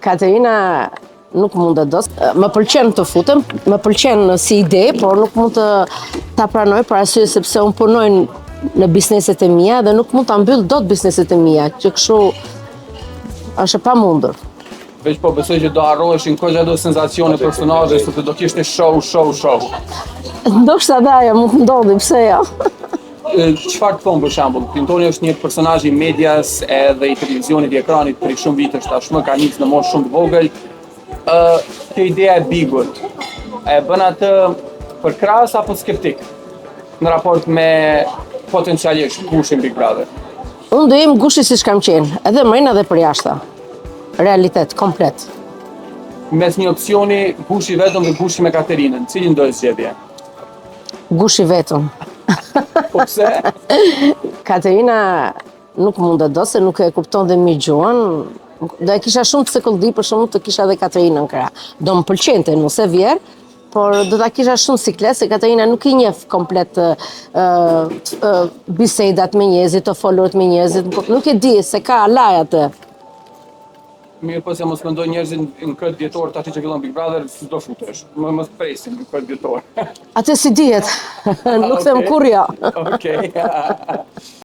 Katerina nuk mundet dot. Më pëlqen të futem, më pëlqen si ide, por nuk mund të ta pranoj për arsye sepse unë punoj në bizneset e mia dhe nuk mund ta mbyll dot bizneset e mia, që kështu është e pamundur. Veç po besoj që do harroheshin koxha do senzacione personazhe sepse do kishte show, show, show. Ndoshta dhe ajo mund të ndodhi, pse jo? Çfarë të thonë për shembull? Klintoni është një personazh i medias edhe i televizionit, i ekranit prej shumë vitesh tashmë, ka nisë në moshë shumë të vogël. Ë, kjo ideja e Bigut, e bën atë përkrahës apo skeptik në raport me potencialisht Gushin Big Brother? Unë do jem Gushi siç kam qenë, edhe mrena edhe përjashta. Realitet, komplet. Mes një opsioni Gushi vetëm dhe Gushi me Katerinën, cilin do e zgjedhje? Gushi vetëm. Po pse? Katerina nuk mundet dot se nuk e kupton dhe mirë gjuhën. Do e kisha shumë të sëkëlldi për shumë të kisha dhe Katerinën në krah. Do më pëlqente nuse vjerr, por do ta kisha shumë siklet se Katerina nuk i njeh komplet bisedat me njerëzit, të folurit me njerëzit, nuk e di se ka alaj atë. Mirë po se mos mendoj njerëzit në këtë dhjetor tash që fillon Big Brother, s'do futesh. Më mos presin në këtë dhjetor. Atë si dihet, nuk them Okej. kurrë jo. Okej.